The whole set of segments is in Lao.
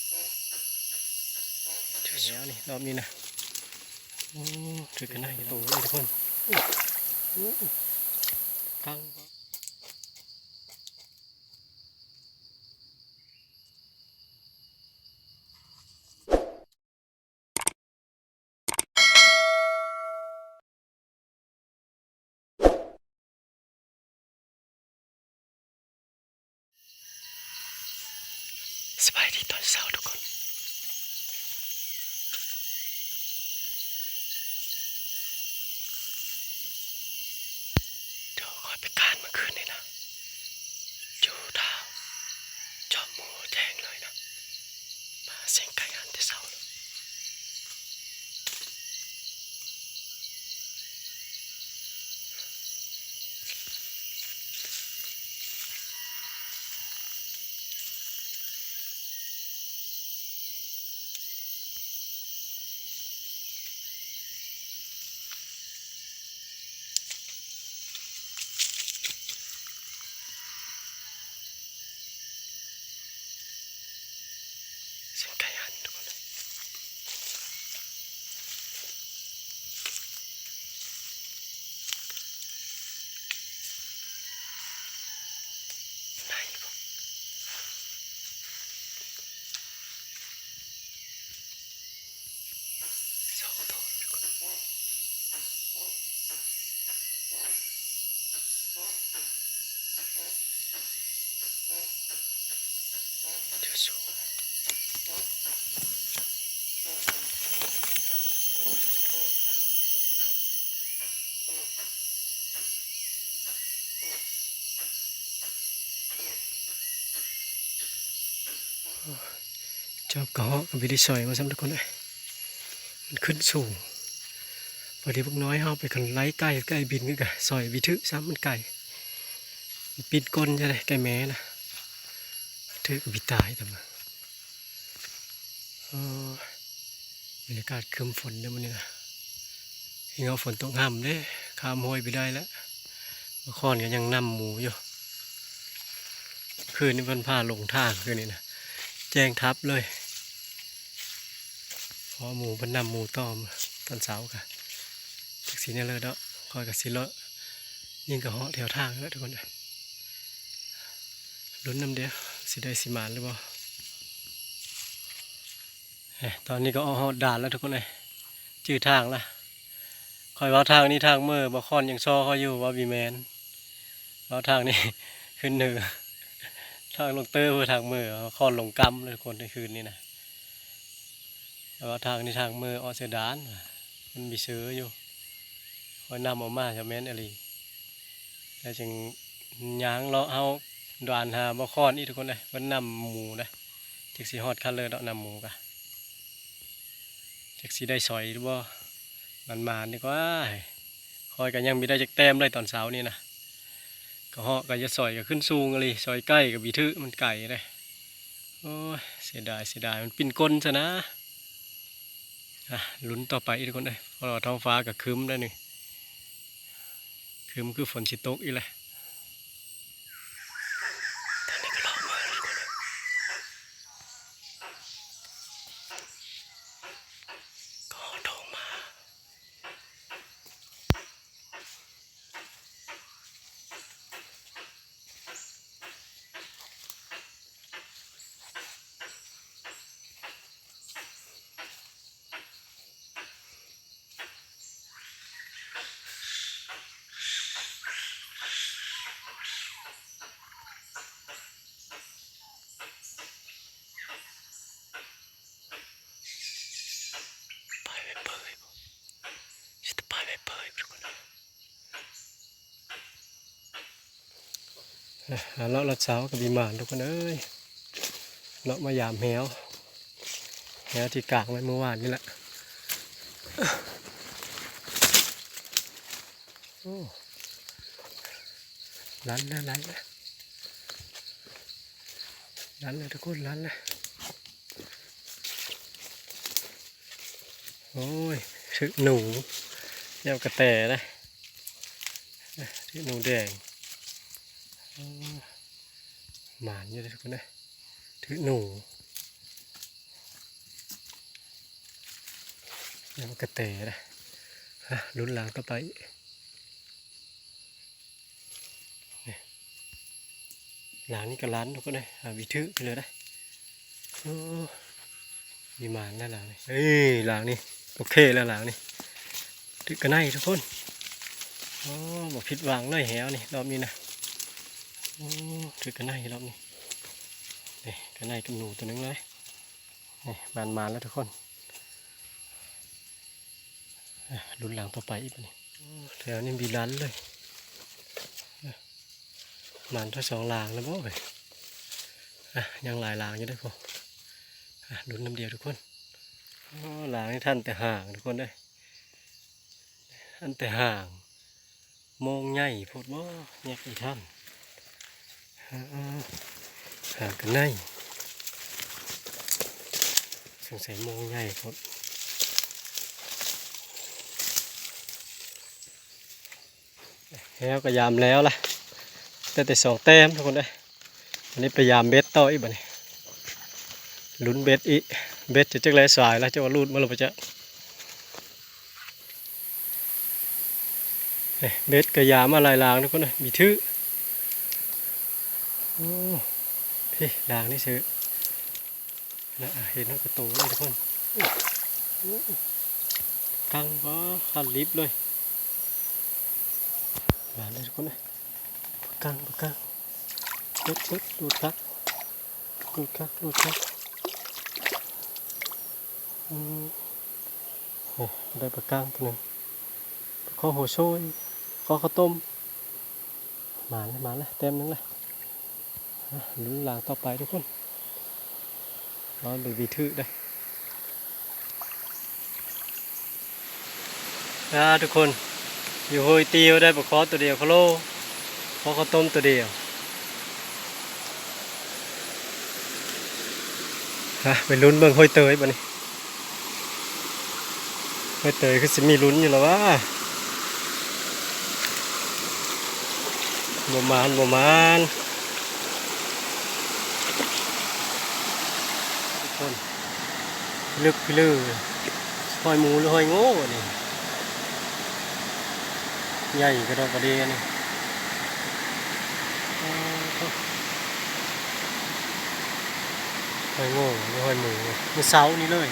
เดี๋ยวนี่ รอบนี้นะ โอ้ ถือกันได้ โอ้ โตเลยทุกคน โอ้ โอ้ โอ้ ตั้ง สบายดีตอนเช้าทุกคน เดี๋ยวข้อยไปกานเมื่อคืนนี่นะ อยู่ท่าจอมหมู่แจ้งเลยนะ มาเสียงไก่หันแต่เช้าเลย เสียงไก่หันทุกคน ไหนบ่ สองตัวเลยทุกคน เดี๋ยวสูง จอบกะเหาะกะบ่ได้สอยมาซ้ำทุกคนเอ้ย มันขึ้นสูง พอดีบักน้อยเฮาไปคันไล่ไก่ ไก่บินกะสอยบ่ถืกซ้ำ มันไกล มันปีนก้นจะได้ ไก่แม่นะ ถืกกะบ่ตาย แต่ว่า โอ้ย บรรยากาศครึ้มฝนเด้อมื้อนี้นะ เฮาฝนตกห่ำเด้ ข้ามห้วยไปได้แล้ว บ่คอนก็ยังนำหมู่อยู่ คืนนี้เพิ่นพาลงทางคืนนี้นะ แจ้งทับเลย เพราะหมู่เพิ่นนำหมู่ต่อตอนเช้าก็ จักสิแนวใดดอก ข้อยก็สิเลาะยิงกะเหาะแถวทางนั่นแหละทุกคนเอ้ย ลุ้นนำเด้อ สิได้สิหมานหรือบ่ เอ้ย ตอนนี้ก็ฮอดด่านแล้วทุกคนเอ้ย จื้อทางละ ข้อยเว้าทางนี้ทางเมอ บ่คอนยังซอข้อยอยู่ ว่าบ่แม่น เว้าทางนี้ ขึ้นเหนือ ทางลงเตอร์ ทางเมอ บ่คอนลงกำเลยทุกคน ในคืนนี้นะ แต่ว่าทางนี้ทางเมอออกเสยดาน มันมีเสืออยู่ ข้อยนำออกมาจะแม่นอีหลี แล้วจึงย่างเลาะเฮาด่านหาบ่คอนอีกทุกคนเอ้ย เพิ่นนำหมู่นะ จักสิฮอดคันเลยเนาะ นำหมู่กะ จักสิได้สอยหรือบ่ มันหมานดีกว่า ข้อยก็ยังบ่ได้จักแต้มเลยตอนเช้านี้นะ กะเหาะกะจะสอยก็ขึ้นสูงอีหลี สอยใกล้ก็บ่ถืก มันไกลเด้ โอ้ย เสียดาย เสียดาย มันปิ้นก้นซะนะ อ่ะ ลุ้นต่อไปอีกทุกคนเอ้ย เพราะว่าท้องฟ้าก็ครึ้มแล้วนี่ ครึ้มคือฝนสิตกอีกแหละ ตอนนี้ก็เลาะมาทุกคนเอ้ย ก็โทรมา ไปไปเปิดบ่ สิไปไปเปิดทุกคน อ่ะ เลาะลัดเสาก็บ่หมานทุกคนเอ้ย เลาะมายามแฮว แฮวที่กางไว้เมื่อวานนี่แหละ โอ้ ลันแล้ว ลันแล้ว ลันแล้วทุกคน ลันแล้ว โอ้ย ถืกหนู แนวกระแตนะ ถืกหนูแดง โอ้ หมานอยู่เด้อทุกคนเด้อ ถืกหนู ມັນກະແຕເດ້. ຮະ ລຸ້ນຫຼັງຕໍ່ໄປອີກ. ນີ້ ຫຼັງນີ້ກະລັນທຸກຄົນເອີຍ ຫາວິຖືໄປເລີຍເດ້. ໂອ້ ມີໝານແລ້ວຫຼັງນີ້. ເອີ ຫຼັງນີ້ໂອເຄແລ້ວ ຫຼັງນີ້ຖືກກະໄນທຸກຄົນ. ໂອ້ ບໍ່ຜິດຫວັງເລີຍແຫວນີ້ ລອບນີ້ນະ. ໂອ້ ຖືກກະໄນລອບນີ້. ນີ້ ກະໄນກັບໜູໂຕໜຶ່ງເລີຍ. ນີ້ ໝານໆແລ້ວທຸກຄົນ. ລຸ້ນຫຼັງຕໍ່ໄປອີກບາດນີ້. ໂອ້ ແຖວນີ້ມີລັນເລີຍ. ໝານທັງສອງຫຼັງແລ້ວບໍ່ເອີຍ? ອ່ະ ຍັງຫຼາຍຫຼັງຢູ່ເດ້ພວກ. ອ່ະ ລຸ້ນນຳດຽວທຸກຄົນ. ໂອ້ ຫຼັງນີ້ທັນແຕ່ຫາງທຸກຄົນເອີຍ ທັນແຕ່ຫາງ. ໂມງໃຫຍ່ໂພດບໍ່ ແຍກອີກທັນ. ຫາ ຫາກະໄນ ສົງໄສໂມງໃຫຍ່ໂພດ. ແລ້ວກະຍາມແລ້ວລະ ໄດ້ແຕ່ສອງແຕ້ມທຸກຄົນເອີຍ. ບາດນີ້ໄປຍາມເບັດຕໍ່ອີກບາດນີ້. ລຸ້ນເບັດອີກ ເບັດຈະຈັກແລສາຍລະ ຈະວ່າຫຼຸດມາແລ້ວບໍ່ຈັກ. ເບັດກະຢາມມາຫຼາຍຫຼັງທຸກຄົນເອີຍ ມີຖື. ໂອ້ ພີ້ຫຼັງນີ້ຊື່ ນະ ເຫັນແລ້ວກະໂຕເລີຍທຸກຄົນ. ໂອ້ ກັງບໍ່ ຄັນລິບເລີຍ. ຫຼາຍເລີຍທຸກຄົນເອີຍ ປາກັງ ປາກັງ. ເບັດ ເບັດ ຫຼຸດຄັກ ຫຼຸດຄັກ ຫຼຸດຄັກ. ອືມ ໂອ້ ໄດ້ປາກັງໂຕໜຶ່ງ ປາຄໍໂຫໂຊຍ ຂໍເຂົ້າຕົ້ມ. ມາແລ້ວ ມາແລ້ວ ແຕ້ມໜຶ່ງແລ້ວ. ລຸ້ນຫຼັງຕໍ່ໄປທຸກຄົນ ລອງເບິ່ງມີຖືກເດີ້. ອ່າ ທຸກຄົນ ຢູ່ຫ້ວຍຕີວໄດ້ປາຄໍໂຕດຽວໂຄໂລ ຂໍເຂົ້າຕົ້ມໂຕດຽວ. ຮະ ໄປລຸ້ນເບິ່ງຫ້ວຍເຕີຍບາດນີ້. ຫ້ວຍເຕີຍຄືຊິມີລຸ້ນຢູ່ລະຫວາ. ບໍ່ໝານ ບໍ່ໝານ ທຸກຄົນ. ພິລຶກພິລື ຫ້ອຍໝູ ຫຼື ຫ້ອຍໂງ່ນີ້. ໃຫຍ່ກະດອກກະເດນີ້. ຫ້ອຍໂງ່ ຫ້ອຍໝູ ມື້ເຊົ້ານີ້ເລີຍ.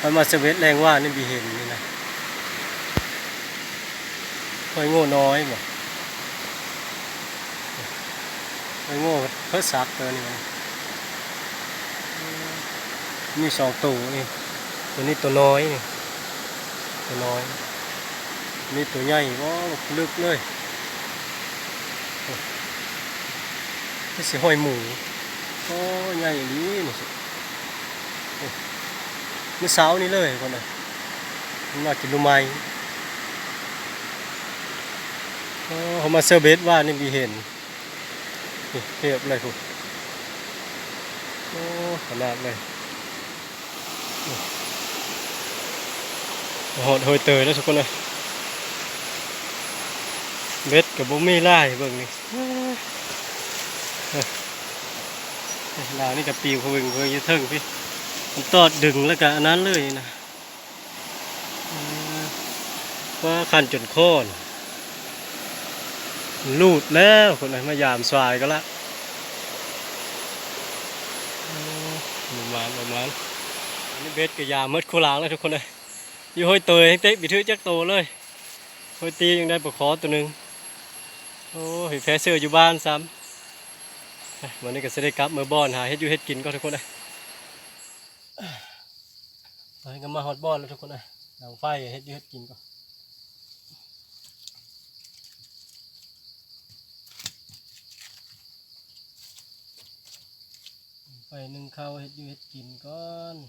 ຂ້ອຍມາຊະເວັດແລງວານນີ້ ບີເຫັນນີ້ນະ. ຫ້ອຍໂງ່ນ້ອຍບໍ່? ຫ້ອຍໂງ່ເພິດສັກໂຕນີ້. ມີສອງໂຕນີ້ ໂຕນີ້ໂຕນ້ອຍນີ້ ໂຕນ້ອຍ. ມີໂຕໃຫຍ່ບໍ່ ລຶກເລີຍ. ຄືຊິຫ້ອຍໝູ. ໂອ້ ໃຫຍ່ອີ່ຫຼີນີ້. ມື້ເຊົ້ານີ້ເລີຍພຸ້ນນະ ມັນມາກິນໜູໄມ້. ໂອ້ ເຮົາມາເຊີເບັດວານນີ້ມີເຫັນ ນີ້ ເພຍບເລີຍພຸ້ນ. ໂອ້ ຂະໜາດເລີຍ. ຮອດຫ້ວຍເຕີຍແລ້ວທຸກຄົນເອີຍ. ເບັດກະບໍ່ມີຫຼາຍ ເບິ່ງນີ້. ລາວນີ້ກະປິວພະວຶງເພິ່ງຢູ່ເທິງພີ້. ມັນຕອດດຶງແລ້ວກະອັນນັ້ນເລີຍນະ. ເອີ ວ່າຄັນຈົນຄໍນ ລູດແລ້ວພຸ້ນນະ. ມາຢາມສວາຍກະລະ. ເອີ ປະມານ ປະມານ. ອັນນີ້ເບັດກະຢາມໝົດຄູ່ລາງແລ້ວທຸກຄົນເອີຍ. ຢູ່ຫ້ວຍເຕີຍຍັງເຕະບໍ່ຖືກຈັກໂຕເລີຍ. ຫ້ວຍຕີຍັງໄດ້ປາຄໍໂຕໜຶ່ງ. ໂອ້ ເຮັດແພເຊີຢູ່ບ້ານຊ້ຳ. ມື້ນີ້ກະຊິໄດ້ກັບເມືອບ່ອນຫາເຮັດຢູ່ເຮັດກິນກ່ອນທຸກຄົນເອີຍ. ຕອນນີ້ກະມາຮອດບ່ອນແລ້ວທຸກຄົນເອີຍ. ດັງໄຟເຮັດຢູ່ເຮັດກິນກ່ອນ. ໄປໜຶ້ງເຂົ້າເຮັດຢູ່ເຮັດກິນກ່ອນ. ໂ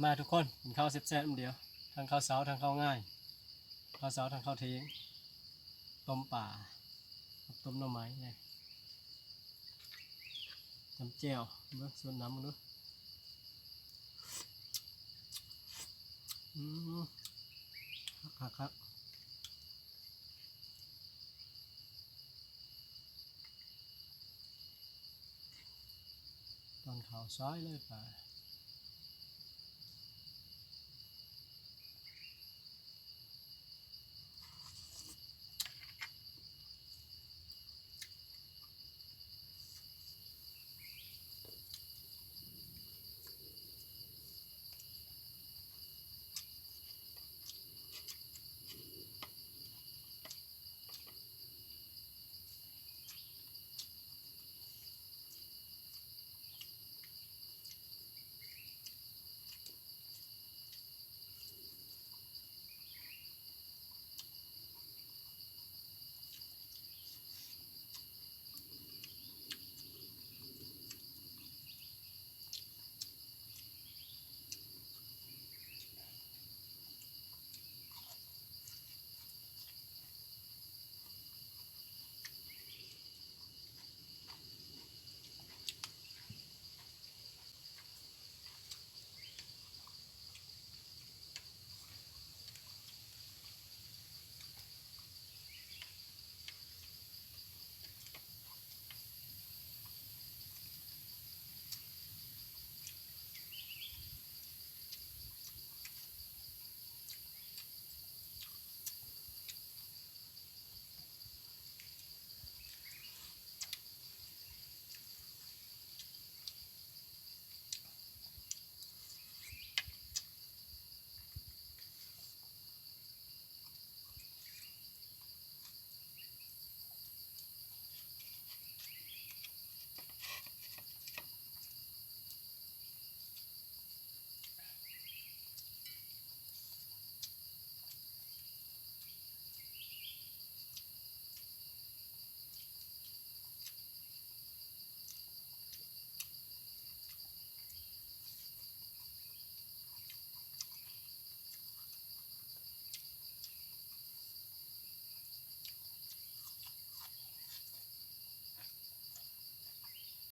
ມາທຸກຄົນ ກິນເຂົ້າແຊບໆນຳດຽວ ທັງເຂົ້າເຊົ້າ ທັງເຂົ້າງາຍ ເຂົ້າເຊົ້າ ທັງເຂົ້າທ່ຽງ ຕົ້ມປາ ກັບຕົ້ມໜໍ່ໄມ້ ຈຳແຈ່ວ ເບິ່ງ ຊົດນ້ຳເບິ່ງດູ ອືມ ຄັກໆໆ ຕອນເຂົ້າຊອຍເລີຍປາ.